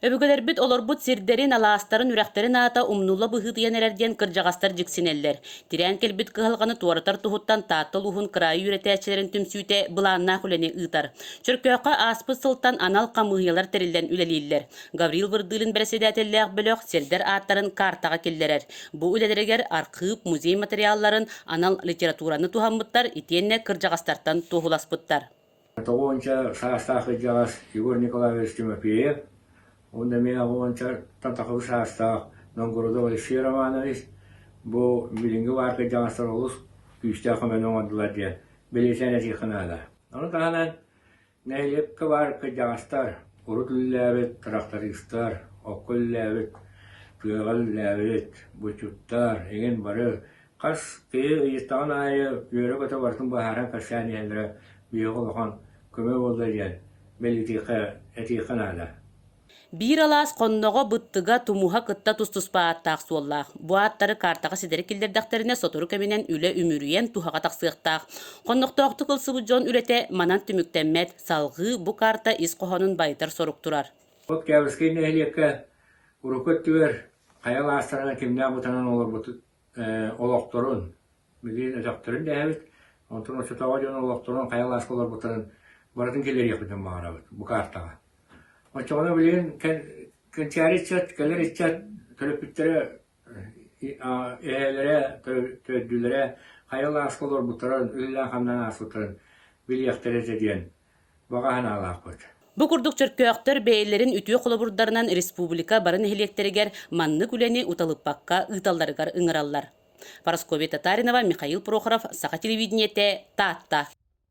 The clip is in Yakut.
Өбүгэлэрбит олорбут сирдэрин, алаастарын, үрэхтэрин аата умнулла быһыытыйан эрэр диэн кырдьаҕастар дьиксинэллэр. Тирээн кэлбит кыһалҕаны туоратар туһуттан Таатта улууһун кыраайы үөрэтээччилэрин түмсүүтэ былааннаах үлэни ыытар. Чөркөөххө ааспыт сылтан анал хамыыһыйалар тэриллэн үлэлииллэр. Гаврил Вырдылин бэрэссэдээтэллээх бөлөх сирдэр ааттарын каартаҕа киллэрэр. Бу үлэлэригэр архыып, музей материалларын, анал литератураны туһаммыттар итиэннэ кырдьаҕастартан туоһуласпыттар. Тоҕуонча саастаах кырдьаҕас Егор Николаевич Тимофеев уонна эмиэ уончаттан тахсыбыт саастаах Новгородов Алексей Романович бу билиҥҥи баар кырдьаҕастар олус күүстээх көмөнү оҥордулар диэн бэлиэтээн этиэххэ наада. Ону таһынан нэһилиэккэ баар кырдьаҕастар урут үлэлээбит тырахтарыыстар, окко үлэлээбит, тыаҕа үлэлээбит булчуттар эҥин бары Хас киһи ыйыттаҕын аайы үөрэ-көтө барытын быһааран кэпсээн иһэллэрэ биһиэхэ улахан көмө буолла диэн бэлиэтиэххэ, этиэххэ наада. Биир алаас хонноҕо, быттыга, тумуһа кытта тус-туспа ааттаах суоллаах. Бу ааттары картаҕа ситэри киллэрдэхтэринэ сотору кэминэн үлэ үмүрүйэн туһаҕа тахсыахтаах. Хоннохтоохтук ылсыбыт дьон үлэтэ манан түмүктэммэт, салҕыы бу карта ис хоһоонун байытар сорук турар. Октябрьскай нэһилиэккэ урукку өттүгэр хайа алаастарынан кимнээх бытанан олорбут олохторун, билигин өтөхтөрүн дэһэбит, онтон оччотооҕу дьон олохторун хайа алааска олорбуттарын барытын киллэриэхпитин баҕарабыт бу картаҕа. Оччоҕуна билигин кэнчээри ыччат, кэлэр ыччат төрөппүттэрэ эһээлэрэ, төрдүлэрэ хайа алааска олорбуттарын, үлэлээн-хамнаан ааспыттарын билиэхтэрэ этэ диэн баҕа санаалаахпыт. Бу курдук чөркөөхтөр бэйэлэрин үтүө холобурдарынан республика бары нэһилиэктэригэр маннык үлэни уталыппакка ыыталларыгар ыҥыраллар. Парасковья Татаринова, Михаил Прохоров, Саха телевидениетэ, Таатта.